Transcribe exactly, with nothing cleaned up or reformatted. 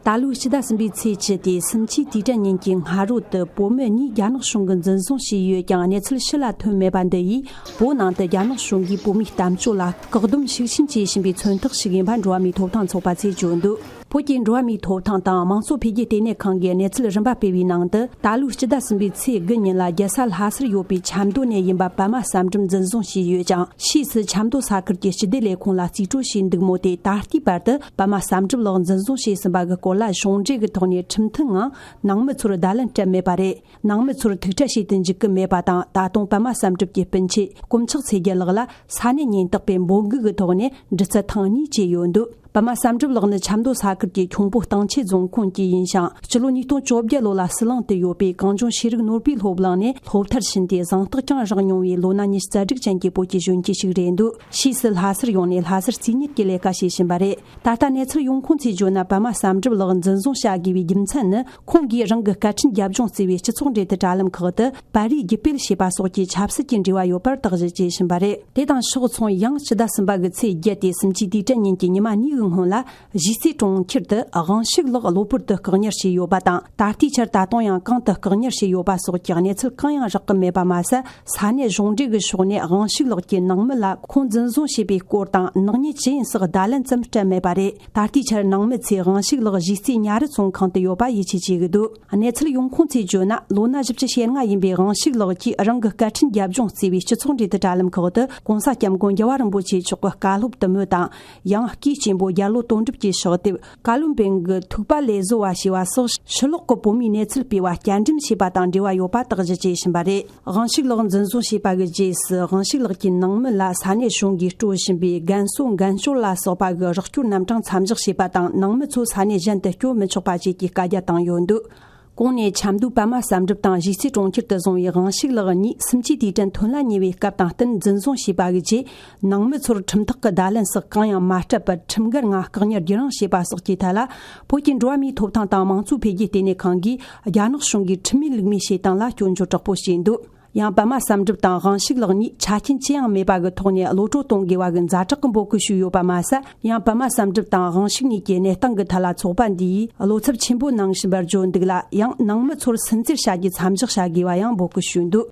ད་ལོའི་སྤྱི་ཟླ་གསུམ་པའི་ཚེས་བཅུ་སྟེ་སུམ་ཅུའི་དུས་དྲན་ཉིན་གྱི་སྔ་དྲོ་དུ་བོད་མི་གཉིས་རྒྱ་ནག་གཞུང་གིས་འཛིན་བཟུང་བྱས་ཡོད་ཀྱང་གནས་ཚུལ་ཕྱི་ལ་ཐོན་མེད་པ་འདི་ཡིས་བོད་ནང་དུ་རྒྱ་ནག་གཞུང་གིས་བོད་མིའི་གཏམ་བརྗོད་ལ་བཀག་སྡོམ་ཤུགས་ཆེན་བྱེད་བཞིན་པའི་མཚོན་རྟགས་ཤིག་ཡིན་པ་འགྲོ་བ་མིའི་ཐོབ་ཐང་ཚོགས་པ་ཚོས་བརྗོད་འདུག་བོད་ཀྱི་འགྲོ་བ་མིའི་ཐོབ་ཐང་དང་དམངས་གཙོ་འཕེལ་རྒྱས་ལྟེ་གནས་ཁང་གིས་གནས་ཚུལ་རིམ་པ་སྤེལ་བའི་ནང་དུ། ད་ལོའི་སྤྱི་ཟླ་གསུམ་པའི་ཚེས་དགུ་ཉིན་ལ་རྒྱལ་ས་ལྷ་སར་ཡོད་པའི་ཆབ་མདོ་ནས་ཡིན་པ་པདྨ་བསམ་གྲུབ་འཛིན་བཟུང་བྱས་ཡོད་ཅིང་། ཕྱིས་སུ་ཆབ་མདོ་ས་ཁུལ་གྱི་སྤྱི་བདེ་ལས་ཁུངས་ལ་རྩིས་སྤྲོད་བྱས་འདུག་མོད་དེ། ད་ལྟའི་བར་དུ་པདྨ་བསམ་གྲུབ་ལགས་འཛིན་བཟུང་བྱས་ཟིན་པ་གི་སྐོར་ལ་གཞུང་འབྲེལ་གྱི་ཐོག་ནས་ཁྲིམས་མཐུན་ངང་ནང་མི་ཚོར་བརྡ་ལན་སྤྲད་མེད་པ་རེད། ནང་མི་ཚོར་ཐུགས་ཁྲལ་བྱེད་དུ་འཇུག་གི་མེད་པ་དང་། ད་དུང་པདྨ་བསམ་གྲུབ་ཀྱི་སྤུན་མཆེད་དཀོན་མཆོག་ཚེ་རྒྱལ་ལགས་ལ་ས་གནས་ཉེན་རྟོག་པས་འབོད་འགུག་གི་ཐོག་ནས་འདྲི་རྩད་ཐེངས་གཉིས་བྱས་ཡོད་འདུག་པདྨ་བསམ་གྲུབ་ལགས་ནི་ཆབ་མདོ་ས་ཁུལ་གྱི་ཁྱུང་པོ་སྟེང་ཆེན་རྫོང་ཁོངས་ཀྱི་ཡིན་ཞིང་། སྤྱི་ལོ་ཉིས་སྟོང་བཅོ་བརྒྱད་ལོ་ལ་ཟི་ལིང་དུ་ཡོད་པའི་གངས་ལྗོངས་ཤེས་རིག་ནོར་བུའི་སློབ་གླིང་ནས་སློབ་མཐར་ཕྱིན་ཏེ་གཟེངས་རྟགས་ཀྱང་བཞེས་མྱོང་བའི་ལོ་ན་ཉི་ཤུ་རྩ་དྲུག་ཅན་གྱི་བོད་ཀྱི་གཞོན་སྐྱེས་ཤིག་རེད་འདུག་ཕྱིས་སུ་ལྷ་སར་ཡོང་ནས་ལྷ་སར་རྩིས་གཉེར་གྱི་ལས་ཀ་བྱེད་བཞིན་པ་རེད། ད་ལྟ་གནས་ཚུལ་ཡོང་ཁུངས་ཚོས་བརྗོད་ན། པདྨ་བསམ་གྲུབ་ལགས་འཛིན་བཟུང་བྱ་དགོས་པའི་རྒྱུ་མཚན་ནི། ཁོང་གིས་རང་གི་སྐད་འཕྲིན་རྒྱབ་ལྗོངས་བརྩི་བའི་སྤྱི་ཚོགས་འབྲེལ་མཐུད་དྲ་ལམ་ཁག་ཏུ་པར་རིས་བརྒྱུད་སྤེལ་བྱས་པ་སོགས་ཀྱི་ཆབ་སྲིད་ཀྱི་འབྲེལ་བ་ཡོད་པར་དག་གཞི་བྱས་བཞིན་པ་རེད། དེ་དང་ཕྱོགས་མཚུངས། ཡང་སྤྱི་ཟླ་གསུམ་པ་གི་ཚེས་བརྒྱད་དེ་སུམ་ཅུའི་དུས་དྲན་ཉིན་གྱི་ཉི་མ་གཉིས་ཀྱི་སྔོན་ལ། གཞིས་རྩེ་གྲོང་ཁྱེར་དུ་དབང་ཕྱུག་ལགས་གློ་བུར་དུ་བཀག་ཉར་བྱས་ཡོད་པ་དང་། ད་ལྟའི་ཆར་ད་དུང་ཡང་གང་དུ་བཀག་ཉར་བྱས་ཡོད་པ་སོགས་ཀྱི་གནས་ཚུལ་གང་ཡང་རག་གི་མེད་པ་མ་ཟད། ས་གནས་གཞུང་འབྲེལ་གྱི་ཕྱོགས་ནས་དབང་ཕྱུག་ལགས་ཀྱི་ནང་མི་ལ་ཁོང་འཛིན་བཟུང་བྱས་པའི་སྐོར་དང་ནག་ཉེས་ཇི་ཡིན་སོགས་བརྡ་ལན་ཙམ་སྤྲད་མེད་པ་རེད། ད་ལྟའི་ཆར་ནང་མི་ཚོས་དབང་ཕྱུག་ལགས་གཞིས་རྩེ་ཉ་རི་ཚོང་ཁང་དུ་ཡོད་པ་ཡིད་ཆེས་བྱེད་ཀྱི་འདུག་གནས་ཚུལ་ཡོང་ཁུངས་ཚོས་བརྗོད་ན། ལོ་ན་བཞི་བཅུ་ཞེ་ལྔ་ཡིན་པའི་དབང་ཕྱུག་ལགས་ཀྱིས་རང་གི་སྐད་འཕྲིན་རྒྱབ་ལྗོངས་བརྩི་བའི་སྤྱི་ཚོགས་འབྲེལ་མཐུད་དྲ་ལམ་ཁག་ཏུ་༸གོང་ས་༸སྐྱབས་མགོན་རྒྱལ་བ་རིན་པོ་ཆེ་མཆོག་གི་བཀའ་སློབ་དུ་མ་དང་། ཡང་སྐུའི་གཅེན་པོ་རྒྱལ་ལོ་དོན་གྲུབ་ཀྱི་ཕྱག་དེབ་བཀའ་བློན་འབེན་གྱི་ཐུག་པ་ལས་བཟོ་བ་ཞེས་པ་སོགས་ཕྱི་ལོགས་ཀྱི་བོད་མིའི་གནས་ཚུལ་སྤེལ་བ་བསྐྱར་འགྲེམས་བྱས་པ་དང་འབྲེལ་བ་ཡོད་པ་དག་གཞི་བྱས་ཕྱིན་པ་རེད། དབང་ཕྱུག་ལགས་འཛིན་བཟུང་བྱས་པ་གི་རྗེས་སུ། དབང་ཕྱུག་ལགས་ཀྱི་ནང་མི་ལ་ས་གནས་གཞུང་གིས་སྤྲོད་བཞིན་པའི་རྒན་གསོ་འགན་བཅོལ་ལ་སོགས་པ་གི་རོགས་སྐྱོར་རྣམ་གྲངས་མཚམས་འཇོག་བྱས་པ་དང་། ནང་མི་ཚོ་ས་གནས་གཞན་དུ་བསྐྱོད་མི་ཆོག་པ་བཅས་ཀྱི་བཀའ་རྒྱ་བཏང་ཡོད་འདུག་གོང་ནས་ཆབ་མདོའི་པདྨ་བསམ་གྲུབ་དང་གཞིས་རྩེ་གྲོང་ཁྱེར་དུ་བཟུང་བའི་དབང་ཕྱུག་ལགས་གཉིས་སུམ་ཅུའི་དུས་དྲན་ཐོན་ལ་ཉེ་བའི་སྐབས་དང་བསྟུན་འཛིན་བཟུང་བྱས་པ་གི་རྗེས། ནང་མི་ཚོར་ཁྲིམས་ཐག་གི་བརྡ་ལན་སོགས་གང་ཡང་མ་སྤྲད་པར་ཁྲིམས་འགལ་ངང་བཀག་ཉར་བརྒྱུད་རིང་བྱས་པ་སོགས་ཀྱི་ཐད་ལ། བོད་ཀྱི་འགྲོ་བ་མིའི་ཐོབ་ཐང་དང་དམངས་གཙོ་འཕེལ་རྒྱས་ལྟེ་གནས་ཁང་གིས་རྒྱ་ནག་གཞུང་གིས་ཁྲིམས་མེད་ལུགས་མེད་བྱེད་སྟངས་ལ་སྐྱོན་བརྗོད་དྲག་པོ་བྱས་འདུག་ཡང་པདྨ་བསམ་གྲུབ་དང་དབང་ཕྱུག་ལགས་གཉིས་ཆ་རྐྱེན་ཅི་ཡང་མེད་པ་གི་ཐོག་ནས་གློད་གྲོལ་གཏོང་དགོས་པ་གི་ཛ་དྲག་གི་འབོད་སྐུལ་ཞུས་ཡོད་པ་མ་ཟད། ཡང་པདྨ་བསམ་གྲུབ་དང་དབང་ཕྱུག་གཉིས་ཀྱི་གནས་སྟངས་ཀྱི་ཐད་ལ་ཚོགས་པ་འདི་ཡིས་བློ་འཚབ་ཆེན་པོ་གནང་བཞིན་པར་བརྗོད་འདུག་ལ། ཡང་ནང་མི་ཚོར་སུན་གཙེར་བྱ་རྒྱུ་མཚམས་འཇོག་བྱ་དགོས་པ་ཡང་འབོད་སྐུལ་ཞུས་འདུག